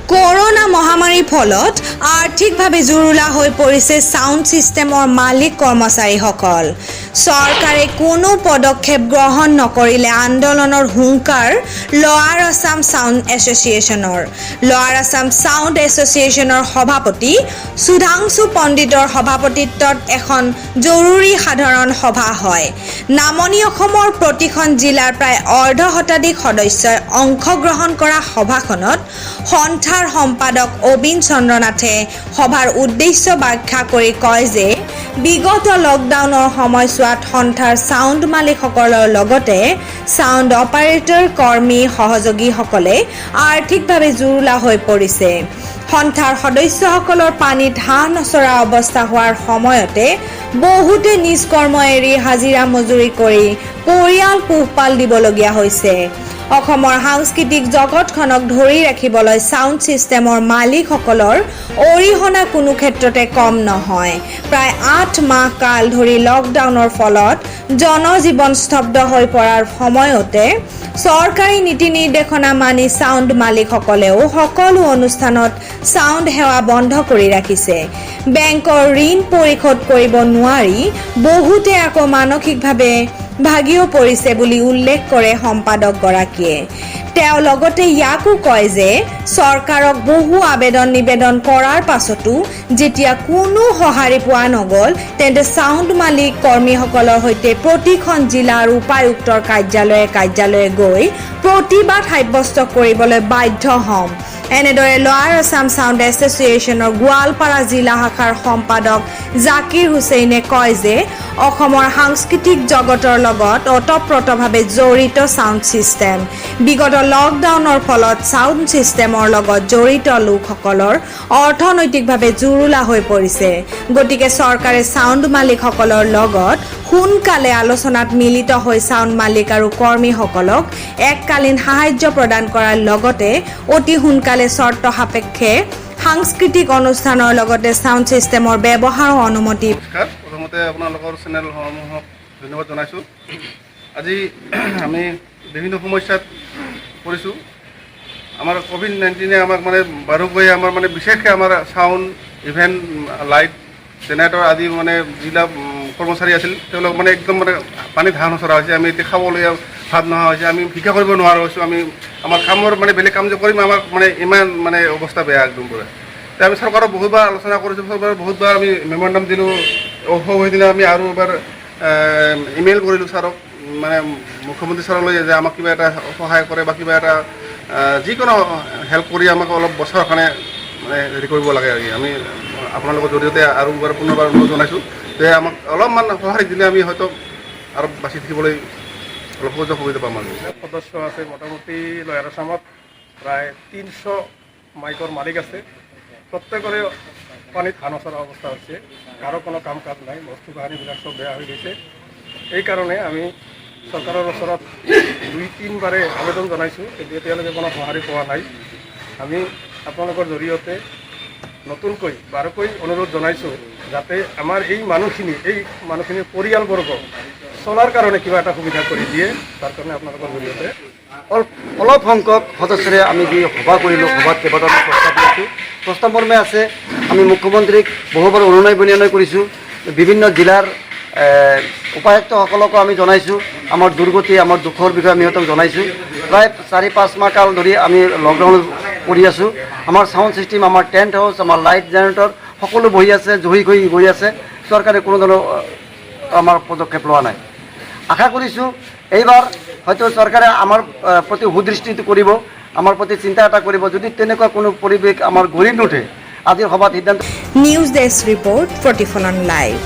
Corona মহামাৰীৰ ফলত আৰ্থিকভাৱে জুৰুলা হৈ পৰিছে ছাউণ্ড ছিষ্টেমৰ মালিক কৰ্মচাৰীসকল। চৰকাৰে কোনো পদক্ষেপ গ্ৰহণ নকৰিলে আন্দোলনৰ হুংকাৰ লৱাৰ আছাম ছাউণ্ড এছ'চিয়েশ্যনৰ। লৱাৰ আছাম ছাউণ্ড এছ'চিয়েশ্যনৰ সভাপতি সুধাংশু পণ্ডিতৰ সভাপতিত্বত এখন জৰুৰী সাধাৰণ সভা হয়। নামনি অসমৰ প্ৰতিখন জিলাৰ প্ৰায় অৰ্ধ শতাধিক সদস্যই অংশগ্ৰহণ কৰা সভাখনত সন্থাৰ সম্পাদক অবিন চন্দ্ৰনাথে সভাৰ উদ্দেশ্য ব্যাখ্যা কৰি কয় যে বিগত লকডাউনৰ সময়ছোৱাত সন্থাৰ ছাউণ্ড মালিকসকলৰ লগতে ছাউণ্ড অপাৰেটৰ, কৰ্মী, সহযোগীসকলে আৰ্থিকভাৱে জুৰুলা হৈ পৰিছে। সন্থাৰ সদস্যসকলৰ পানীত হাঁহ নচৰা অৱস্থা হোৱাৰ সময়তে বহুতে নিজ কৰ্ম এৰি হাজিৰা মজুৰি কৰি পৰিয়াল পোহপাল দিবলগীয়া হৈছে। অসমৰ সাংস্কৃতিক জগতখনক ধৰি ৰাখিবলৈ ছাউণ্ড ছিষ্টেমৰ মালিকসকলৰ অৰিহণা কোনো ক্ষেত্ৰতে কম নহয়। প্ৰায় 8 মাহ কাল ধৰি লকডাউনৰ ফলত জনজীৱন স্তব্ধ হৈ পৰাৰ সময়তে চৰকাৰী নীতি নিৰ্দেশনা মানি ছাউণ্ড মালিকসকলেও সকলো অনুষ্ঠানত ছাউণ্ড সেৱা বন্ধ কৰি ৰাখিছে। বেংকৰ ঋণ পৰিশোধ কৰিব নোৱাৰি বহুতে আকৌ মানসিকভাৱে ভাগিও পৰিছে বুলি উল্লেখ কৰে সম্পাদকগৰাকীয়ে। তেওঁ লগতে ইয়াকো কয় যে চৰকাৰক বহু আবেদন নিবেদন কৰাৰ পাছতো যেতিয়া কোনো সঁহাৰি পোৱা নগ'ল, তেন্তে ছাউণ্ড মালিক কৰ্মীসকলৰ সৈতে প্ৰতিখন জিলাৰ উপায়ুক্তৰ কাৰ্যালয়ে কাৰ্যালয়ে গৈ প্ৰতিবাদ সাব্যস্ত কৰিবলৈ বাধ্য হ'ম। এনেদৰে লৱাৰ আছাম ছাউণ্ড এছ'চিয়েশ্যনৰ গোৱালপাৰা জিলা শাখাৰ সম্পাদক জাকিৰ হুছেইনে কয় যে অসমৰ সাংস্কৃতিক জগতৰ লগত ওতঃপ্ৰোতভাৱে জড়িত ছাউণ্ড ছিষ্টেম। বিগত লকডাউনৰ ফলত ছাউণ্ড ছিষ্টেমৰ লগত জড়িত লোকসকলৰ অৰ্থনৈতিকভাৱে জুৰুলা হৈ পৰিছে। গতিকে চৰকাৰে ছাউণ্ড মালিকসকলৰ লগত সোনকালে আলোচনাত মিলিত হৈ ছাউণ্ড মালিক আৰু কৰ্মীসকলক এককালীন সাহায্য প্ৰদান কৰাৰ লগতে অতি সোনকালে চৰ্ত সাপেক্ষে সাংস্কৃতিক অনুষ্ঠানৰ লগতে ছাউণ্ড ছিষ্টেমৰ ব্যৱহাৰৰ অনুমতি নমস্কাৰ। প্ৰথমতে আপোনালোকৰ চেনেলসমূহক ধন্যবাদ জনাইছোঁ। আজি আমি বিভিন্ন সমস্যাত পৰিছোঁ। আমাৰ ক'ভিড-19এ আমাক মানে বাৰুকৈ আমাৰ মানে বিশেষকৈ আমাৰ চাউণ্ড, ইভেণ্ট, লাইট, জেনেৰেটৰ আদি মানে যিবিলাক কৰ্মচাৰী আছিল, তেওঁলোক মানে একদম মানে পানীত হাঁহ নচৰা হৈছে। আমি এতিয়া খাবলৈ ভাত নোহোৱা হৈছে। আমি ভিক্ষা কৰিব নোৱাৰা হৈছোঁ। আমি আমাৰ কামৰ মানে বেলেগ কাম যে কৰিম, আমাক মানে ইমান মানে অৱস্থা বেয়া একদম পূৰা। এতিয়া আমি চৰকাৰক বহুতবাৰ আলোচনা কৰিছোঁ, চৰকাৰক বহুতবাৰ আমি মেমৰেণ্ডাম দিলোঁ। সেইদিনা আমি আৰু এবাৰ ইমেইল কৰিলোঁ ছাৰক, মানে মুখ্যমন্ত্ৰী ছাৰলৈ, যে আমাক কিবা এটা সহায় কৰে বা কিবা এটা যিকোনো হেল্প কৰি আমাক অলপ বচাৰ কাৰণে মানে হেৰি কৰিব লাগে আৰু কি। আমি আপোনালোকৰ জৰিয়তে আৰু এবাৰ পুনৰবাৰ অনুৰোধ জনাইছোঁ যে আমাক অলপমান সহায় দিলে আমি হয়তো আৰু বাচি থাকিবলৈ অলপ সুযোগ সুবিধা পাম আৰু। সদস্য আছে। মোটামুটি লয়াৰ আছামত প্ৰায় 300 মাইকৰ মালিক আছে। প্ৰত্যেকৰে পানীত হাঁহ নচৰা অৱস্থা হৈছে। কাৰো কোনো কাম কাজ নাই, বস্তু বাহানিবিলাক চব বেয়া হৈ গৈছে। এইকাৰণে আমি চৰকাৰৰ ওচৰত দুই তিনিবাৰে আবেদন জনাইছোঁ, কিন্তু এতিয়ালৈকে কোনো সঁহাৰি পোৱা নাই। আমি আপোনালোকৰ জৰিয়তে নতুনকৈ বাৰকৈ অনুৰোধ জনাইছোঁ, যাতে আমাৰ এই মানুহখিনিৰ পৰিয়ালবৰ্গ চলাৰ কাৰণে কিবা এটা সুবিধা কৰি দিয়ে। তাৰ কাৰণে আপোনালোকৰ জৰিয়তে অলপ সংখ্যক সদস্যৰে আমি যি সভা কৰিলোঁ, সভাত কেইবাটাও আমি প্ৰস্তাৱ লৈছোঁ। প্ৰস্তাৱ মৰ্মে আছে, আমি মুখ্যমন্ত্ৰীক বহুবাৰ অনুনয় বিনয় কৰিছোঁ। বিভিন্ন জিলাৰ উপায়ুক্তসকলকো আমি জনাইছোঁ। আমাৰ দুৰ্গতি, আমাৰ দুখৰ বিষয়ে আমি সিহঁতক জনাইছোঁ। প্ৰায় 4-5 মাহ কাল ধৰি আমি লকডাউন কৰি আছোঁ। আমাৰ চাউণ্ড ছিষ্টেম, আমাৰ টেণ্ট হাউচ, আমাৰ লাইট, জেনেৰেটৰ সকলো বহি আছে, জহি খহি গৈ আছে। চৰকাৰে কোনো ধৰণৰ আমাৰ পদক্ষেপ লোৱা নাই। আশা কৰিছোঁ, এইবাৰ হয়তো চৰকাৰে আমাৰ প্ৰতি সুদৃষ্টিটো কৰিব, আমাৰ প্ৰতি চিন্তা এটা কৰিব। যদি তেনেকুৱা কোনো পৰিৱেশ আমাৰ গঢ়ি নুঠে, আজিৰ সভাত সিদ্ধান্ত নিউজ ডেস্ক ৰিপৰ্ট, প্ৰতিফলন লাইভ।